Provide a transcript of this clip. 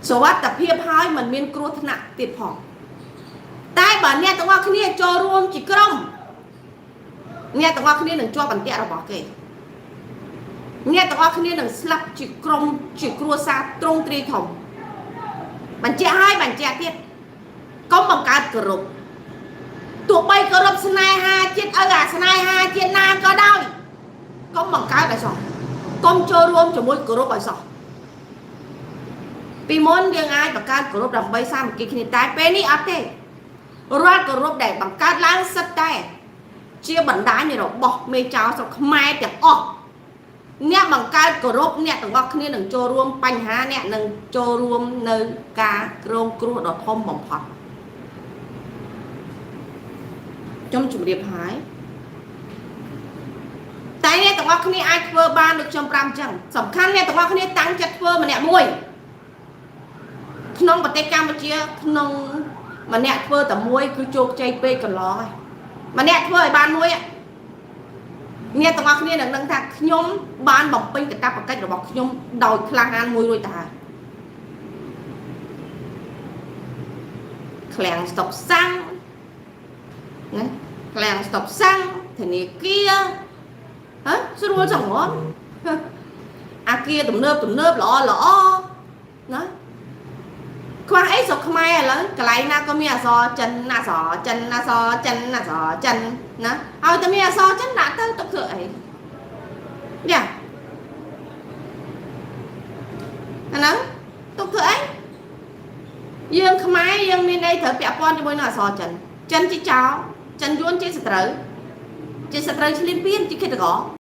សុវត្ថិភាពហើយមិនមានគ្រោះថ្នាក់ទៀតផងតែបើអ្នកទាំងអស់គ្នាចូលរួមជាក្រុមអ្នកទាំងអស់គ្នានឹងជាប់អន្ទាក់របស់គេអ្នកទាំងអស់គ្នានឹងស្លាប់ជាក្រុមជាគ្រួសារទ្រង់ទ្រាយធំបញ្ជាក់ហើយបញ្ជាក់ទៀតកុំបង្កើតក្រុមទោះបីគោរពស្នេហាជាតិឪអាស្នេហាជាតិណាក៏ដោយកុំបង្កើតឲ្យសោះកុំចូលរួមជាមួយគោរពឲ្យសោះពីមុនយើងអាចបង្កើតគោរពដើម្បីសាមគ្គីគ្នាតែពេលនេះអត់ទេរាល់គោរពដែលបង្កើតឡើងសិតតែជាបណ្ដាញរបស់មេចៅស្រុកខ្មែរទាំងអស់អ្នកបង្កើតគោរពអ្នកទាំងអស់គ្នានឹងចូលរួមបញ្ហាអ្នកនឹងចូលរួមនៅការគ្រងគ្រោះដ៏ធំបំផុតខ្ញុំជម្រាបហើយតែអ្នកទាំងអស់គ្នាអាចធ្វើបានដូចខ្ញុំប្រាប់អញ្ចឹងសំខាន់អ្នកទាំងអស់គ្នាតាំងចិត្តធ្វើម្នាក់មួយក្នុងប្រទេសកម្ពុជាក្នុងម្នាក់ធ្វើតែមួយគឺជោគជ័យពេកកន្លងហើយម្នាក់ធ្វើឲ្យបានមួយអ្នកទាំងអស់គ្នានឹងដឹងថាខ្ញុំបានបំពេញកាតព្វកិច្ចរបស់ខ្ញុំដោយក្លាហានមួយរួចទៅហើយឃ្លាំងស្តុកសាំងណាឃ្លាំងស្តុកសាំងធនាគារហ៎ស្រួលចង្អន់អាគារទំនើបទំនើបល្អល្អណាខ្វះអីស្រុកខ្មែរឥឡូវកន្លែងណាក៏មានអក្សរចិនអក្សរចិនអក្សរចិនអក្សរចិនណាឲ្យតែមានអក្សរចិនដាក់ទៅទុកធ្វើអីយ៉ាអាហ្នឹងទុកធ្វើអីយើងខ្មែរយើងមានអីត្រូវពាក់ព័ន្ធជាមួយនឹងអក្សរចិនចិនជាចោលចិនយួនជាសត្រូវជាសត្រូវឈ្លានពានជាឃាតករ។